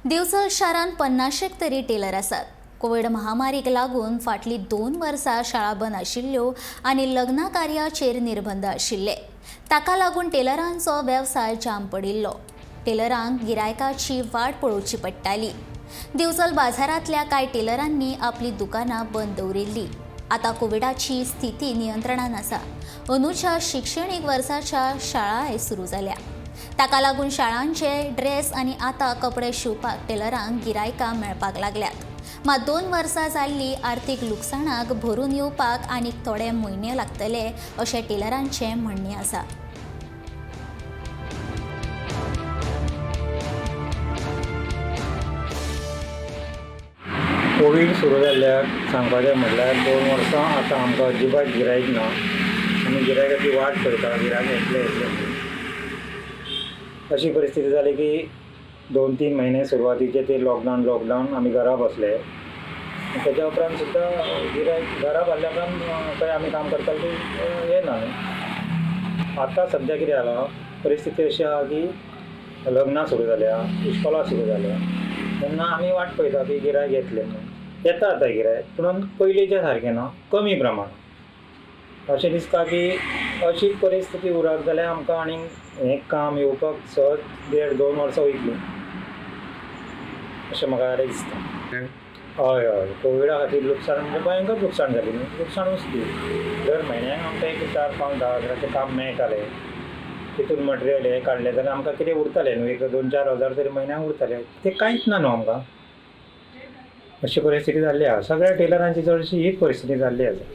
दिवचल शारांत पन्नाशेक तरी टेलर आसात. कोविड महामारीक लागून फाटलीं 2 वर्सां शाळा बंद आशिल्ल्यो आनी लग्न कार्याचेर निर्बंध आशिल्ले. ताका लागून टेलरांचो वेवसाय जाम पडिल्लो. टेलरांक गिरायकाची वाट पळोवची पडटाली. दिवचल बाजारांतल्या कांय टेलरांनी आपलीं दुकानां बंद दवरिल्लीं. आतां कोविडाची स्थिती नियंत्रणान आसा. अंदूच्या शिक्षणीक वर्साच्या शाळाय सुरू जाल्या. ताका लागून शाळांचे ड्रेस आनी आतां कपडे शिंवपाक टेलरांक गिरायकां मेळपाक लागल्यात. मात 2 वर्सां जाल्ली आर्थीक लुकसाणाक भरून येवपाक आनीक थोडे म्हयने लागतले अशें टेलरांचें म्हणणें आसा. कोवीड सुरू जाल्ल्याक सांगपाचें म्हटल्यार 2 वर्सां आतां आमकां अजिबात गिरायक ना. आमी गिरायकाची वाट पळयता, गिरायक येतलें येतलें म्हणून. अशी परिस्थिती जाली की 2-3 म्हयने सुरवातीचे ते लॉकडावन आमी घरा बसले. तेच्या उपरांत सुद्दां गिरायक घरा बसल्या उपरांत खंय आमी काम करताले ती हें ना न्हू. आतां सद्या कितें जालां, परिस्थिती अशी आहा की लग्नां सुरू जाल्या, इश्कोलां सुरू जाल्या, तेन्ना आमी वाट पळयता की गिरायक येतलें म्हणून. येता आतां गिरायक, पूण पयलींच्या सारकें ना, कमी प्रमाणान. अशें दिसता की अशी परिस्थिती उरत जाल्यार आमकां आनीक हें काम येवपाक सहज 1.5-2 वर्सां वयतलीं अशें म्हाका जाल्यार दिसता. हय हय, कोविडा खातीर लुकसाण म्हणजे भयंकर लुकसाण जालें न्हू, लुकसाणूच ती. दर म्हयन्याक आमकां एक 4-5-10 हजाराचें काम मेळटालें. तितून मटेरियल हें काडलें जाल्यार आमकां कितें उरतालें न्हू, एक 2-4 हजार तरी म्हयन्याक उरतालें, तें कांयच ना न्हू आमकां. अशी परिस्थिती जाल्ली आसा. सगळ्या टेलरांची चडशी हीच परिस्थिती जाल्ली आसा.